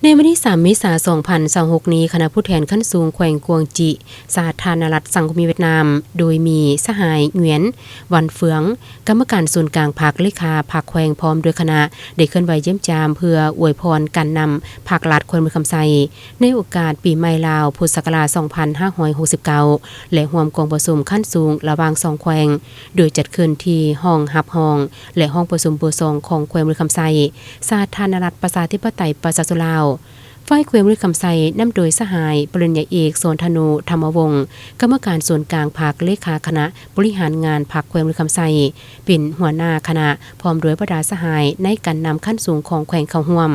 ໃນວັນທີສາມ ເມສາ ສອງພັນຊາວຫົກນີ້, ຄະນະຜູ້ແທນຂັ້ນສູງແຂວງກວາງຈີ ສາທາລະນະລັດສັງຄົມນິຍມຫວຽດນາມ ໂດຍມີສະຫາຍ ຫງວຽນ ວັນເຟືອງ ກຳມະການສູນກາງພັກ, ເລຂາພັກແຂວງ ພ້ອມດ້ວຍຄະນະ ໄດ້ເຄື່ອນໄຫວຢ້ຽມຢາມເພື່ອອວຍພອນການນຳພັກລັດແຂວງບໍລິຄຳໄຊ ໃນໂອກາດປີໃໝ່ລາວ ພຸດສັກກະລາດ ສອງພັນຫ້າຮ້ອຍຫົກສິບເກົ້າ ແລະ ຮ່ວມກອງປະຊຸມຂັ້ນສູງລະຫວ່າງສອງແຂວງ ໂດຍຈັດຂຶ້ນທີ່ຫ້ອງຮັບຮອງ ແລະ ຫ້ອງປະຊຸມ ເບີ ສອງ ຂອງແຂວງບໍລິຄຳໄຊ ສາທາລະນະລັດປະຊາທິປະໄຕປະຊາຊົນລາວ. ຝ່າຍແຂວງບໍລິຄຳໄຊ ນຳໂດຍສະຫາຍ ປະລິນຍາເອກ ສອນທະນູ ທຳມະວົງ ກຳມະການສູນກາງພັກ, ເລຂາຄະນະບໍລິຫານງານພັກແຂວງບໍລິຄຳໄຊ ເປັນຫົວໜ້າຄະນະ ພ້ອມດ້ວຍບັນດາສະຫາຍໃນການນຳຂັ້ນສູງຂອງແຂວງເຂົ້າຮ່ວມ.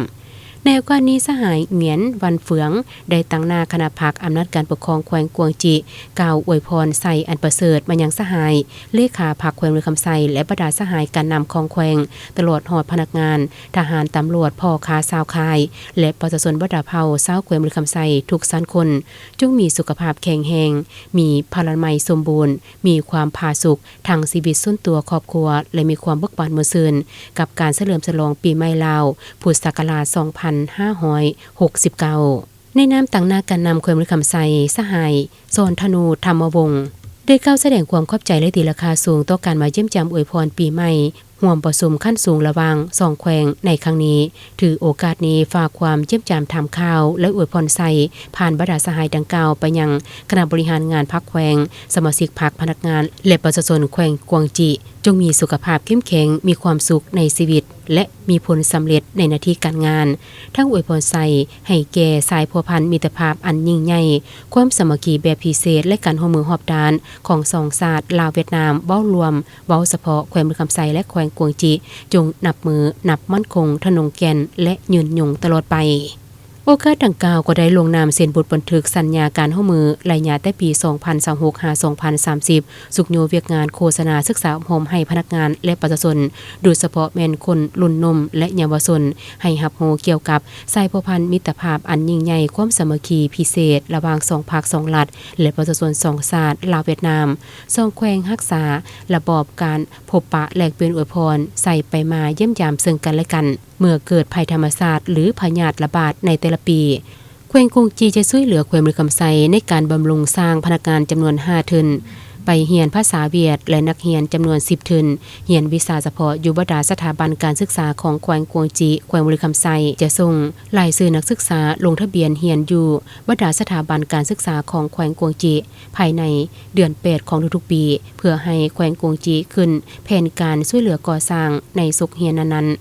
ໃນໂອກາດນີ້, ສະຫາຍ ຫງວຽນ ວັນເຟືອງ ໄດ້ຕາງໜ້າຄະນະພັກອຳນາດການປົກຄອງແຂວງກວາງຈີ ກ່າວອວຍພອນໄຊອັນປະເສີດມາຍັງສະຫາຍ ເລຂາພັກແຂວງບໍລິຄຳໄຊ ແລະ ບັນດາສະຫາຍການນຳຂອງແຂວງ, ຕະຫຼອດຮອດພະນັກງານ, ທະຫານ, ຕຳຫຼວດ, ພໍ່ຄ້າຊາວຂາຍ ແລະ ປະຊາຊົນບັນດາເຜົ່າຊາວແຂວງບໍລິຄຳໄຊທຸກຊັ້ນຄົນ, ຈົ່ງມີສຸຂະພາບແຂງແຮງ, ມີພະລານາໄມສົມບູນ, ມີຄວາມຜາສຸກທັງຊີວິດສ່ວນຕົວ, ຄອບຄົວ ແລະ ມີຄວາມເບີກບານມ່ວນຊື່ນກັບການສະເຫຼີມສະຫຼອງປີໃໝ່ລາວ ພຸດສັກກະລາດ ສອງພັນຫ້າຮ້ອຍຫົກສິບເກົ້າ. ໃນນາມຕາງໜ້າການນຳແຂວງບໍລິຄຳໄຊ, ສະຫາຍ ສອນທະນູ ທຳມະວົງ ໄດ້ກ່າວສະແດງຄວາມຂອບໃຈ ແລະ ຕີລາຄາສູງຕໍ່ການມາຢ້ຽມຢາມອວຍພອນປີໃໝ່ ຮ່ວມປະຊຸມຂັ້ນສູງລະຫວ່າງສອງແຂວງໃນຄັ້ງນີ້, ຖືໂອກາດນີ້ຝາກຄວາມຢ້ຽມຢາມຖາມຂ່າວ ແລະ ອວຍພອນໄຊ ຜ່ານບັນດາສະຫາຍດັ່ງກ່າວໄປຍັງຄະນະບໍລິຫານງານພັກແຂວງ, ສະມາຊິກພັກ, ພະນັກງານ ແລະ ປະຊາຊົນແຂວງກວາງຈີ ຈົ່ງມີສຸຂະພາບເຂັ້ມແຂງ, ມີຄວາມສຸກໃນຊີວິດ ແລະ ມີຜົນສຳເລັດໃນໜ້າທີ່ການງານ, ທັງອວຍພອນໄຊໃຫ້ແກ່ສາຍພົວພັນມິດຕະພາບອັນຍິ່ງໃຫຍ່, ຄວາມສາມັກຄີແບບພິເສດ ແລະ ການຮ່ວມມືຮອບດ້ານຂອງສອງຊາດ ລາວ-ຫວຽດນາມ ເວົ້າລວມ, ເວົ້າສະເພາະແຂວງບໍລິຄຳໄຊ ແລະ ແຂວງກວາງຈີ ຈົ່ງນັບມື້ນັບໝັ້ນຄົງ, ທະນົງແກ່ນ ແລະ ຍືນຍົງຕະຫຼອດໄປ. ໂອກາດດັ່ງກ່າວກໍໄດ້ລົງນາມເຊັນບົດບັນທຶກສັນຍາການຮ່ວມມືໄລຍະແຕ່ປີສອງພັນຊາວຫົກ ຫາ ສອງພັນສາມສິບ, ຊຸກຍູ້ວຽກງານໂຄສະນາສຶກສາອົບຮົມໃຫ້ພະນັກງານ ແລະ ປະຊາຊົນ, ໂດຍສະເພາະແມ່ນຄົນລຸ້ນໜຸ່ມ ແລະ ເຍົາວະຊົນ, ໃຫ້ຮັບຮູ້ກ່ຽວກັບສາຍພົວພັນມິດຕະພາບອັນຍິ່ງໃຫຍ່, ຄວາມສາມັກຄີພິເສດລະຫວ່າງສອງພັກສອງລັດ ແລະ ປະຊາຊົນສອງຊາດ ລາວ-ຫວຽດນາມ, ສອງແຂວງຮັກສາລະບອບການພົບປະແລກປ່ຽນອວຍພອນໄຊໄປມາ, ຢ້ຽມຢາມເຊິ່ງກັນ ແລະ ກັນ ເມື່ອເກີດໄພທຳມະຊາດ ຫຼື ພະຍາດລະບາດໃນແຕ່ລະປີ. ແຂວງກວາງຈີຈະຊ່ວຍເຫຼືອແຂວງບໍລິຄຳໄຊໃນການບຳລຸງສ້າງພະນັກງານຈຳນວນຫ້າທຶ່ນ ໄປຮຽນພາສາຫວຽດ ແລະ ນັກຮຽນຈຳນວນສິບທຶ່ນ ຮຽນວິຊາສະເພາະຢູ່ບັນດາສະຖາບັນການສຶກສາຂອງແຂວງກວາງຈີ, ແຂວງບໍລິຄຳໄຊຈະສົ່ງລາຍຊື່ນັກສຶກສາລົງທະບຽນຮຽນຢູ່ບັນດາສະຖາບັນການສຶກສາຂອງແຂວງກວາງຈີ ພາຍໃນເດືອນແປດຂອງທຸກໆປີ ເພື່ອໃຫ້ແຂວງກວາງຈີຂຶ້ນແຜນການຊ່ວຍເຫຼືອກໍ່ສ້າງໃນສົກຮຽນນັ້ນໆ.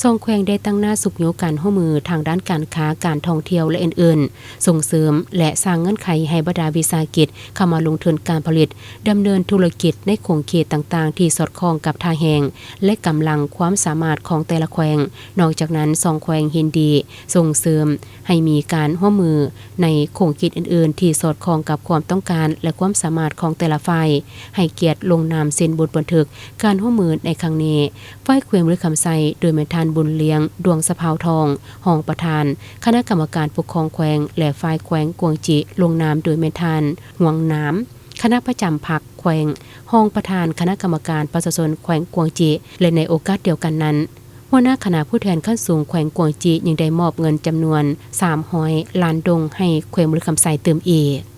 ສອງແຂວງໄດ້ຕັ້ງໜ້າຊຸກຍູ້ການຮ່ວມມືທາງດ້ານການຄ້າ, ການທ່ອງທ່ຽວ ແລະ ອື່ນໆ, ສົ່ງເສີມ ແລະ ສ້າງເງື່ອນໄຂໃຫ້ບັນດາວິສາຫະກິດເຂົ້າມາລົງທຶນການຜະລິດ, ດຳເນີນທຸລະກິດໃນຂົງເຂດຕ່າງໆທີ່ສອດຄ່ອງກັບທ່າແຮງ ແລະ ກຳລັງຄວາມສາມາດຂອງແຕ່ລະແຂວງ. ນອກຈາກນັ້ນ, ສອງແຂວງເຫັນດີສົ່ງເສີມ ໃຫ້ມີການຮ່ວມມືໃນຂົງເຂດອື່ນໆ ທີ່ສອດຄ່ອງກັບຄວາມຕ້ອງການ ແລະ ຄວາມສາມາດຂອງແຕ່ລະຝ່າຍ, ໃຫ້ກຽດລົງນາມເຊັນບົດບັນທຶກການຮ່ວມມືໃນຄັ້ງນີ້. ຝ່າຍແຂວງບໍລິຄຳໄຊ ໂດຍແມ່ນທ່ານ ບຸນລ້ຽງ ດວງສະເພົາທອງ ຮອງປະທານຄະນະກຳມະການປົກຄອງແຂວງ ແລະ ຝ່າຍແຂວງກວາງຈີ ລົງນາມໂດຍແມ່ນທ່ານ ຫວງ ນາມ ຄະນະປະຈຳພັກແຂວງ, ຮອງປະທານຄະນະກຳມະການປະຊາຊົນແຂວງກວາງຈີ ແລະ ໃນໂອກາດດຽວກັນນັ້ນ, ຫົວໜ້າຄະນະຜູ້ແທນຂັ້ນສູງແຂວງກວາງຈີ ຍັງໄດ້ມອບເງິນຈຳນວນສາມຮ້ອຍລ້ານດົງໃຫ້ແຂວງບໍລິຄຳໄຊຕື່ມອີກ.